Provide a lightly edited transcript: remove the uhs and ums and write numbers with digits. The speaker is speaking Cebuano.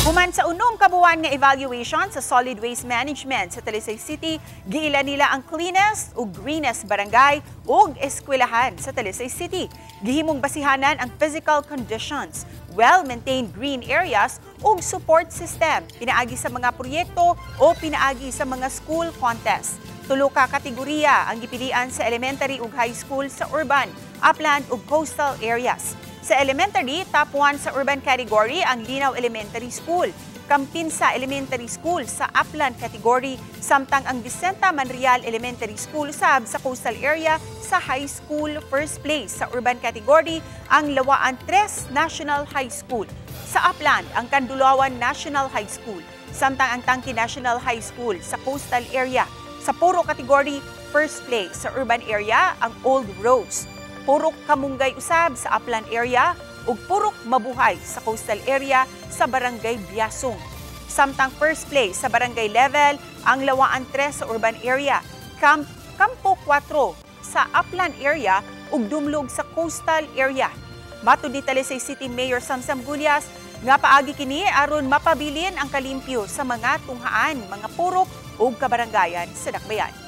Human sa 6 ka buwan nga evaluation sa solid waste management sa Talisay City, giila nila ang cleanest ug greenest barangay ug eskwelahan sa Talisay City. Gihimong basihanan ang physical conditions, well-maintained green areas ug support system pinaagi sa mga proyekto o pinaagi sa mga school contest. Tulo ka kategorya ang gipilian sa elementary ug high school sa urban, upland ug coastal areas. Sa elementary, top 1 sa urban category ang Linaw Elementary School, Kampinsa Elementary School sa upland category, samtang ang Vicenta Manreal Elementary School sab sa coastal area sa high school, first place sa urban category ang Lawaan 3 National High School. Sa upland, ang Kandulawan National High School, samtang ang Tangke National High School sa coastal area. Sa puro category, first place sa urban area ang Old Rose. Purok Kamunggay usab sa upland area ug Purok Mabuhay sa coastal area sa Barangay Biasong. Samtang first place sa barangay level ang Lawaan 3 sa urban area, Campo 4 sa upland area ug Dumlog sa coastal area. Matud ni Talisay City Mayor Samsam Gullas nga paagi kini aron mapabilin ang kalimpyo sa mga tunghaan, mga purok ug kabarangayan sa Dakbayan.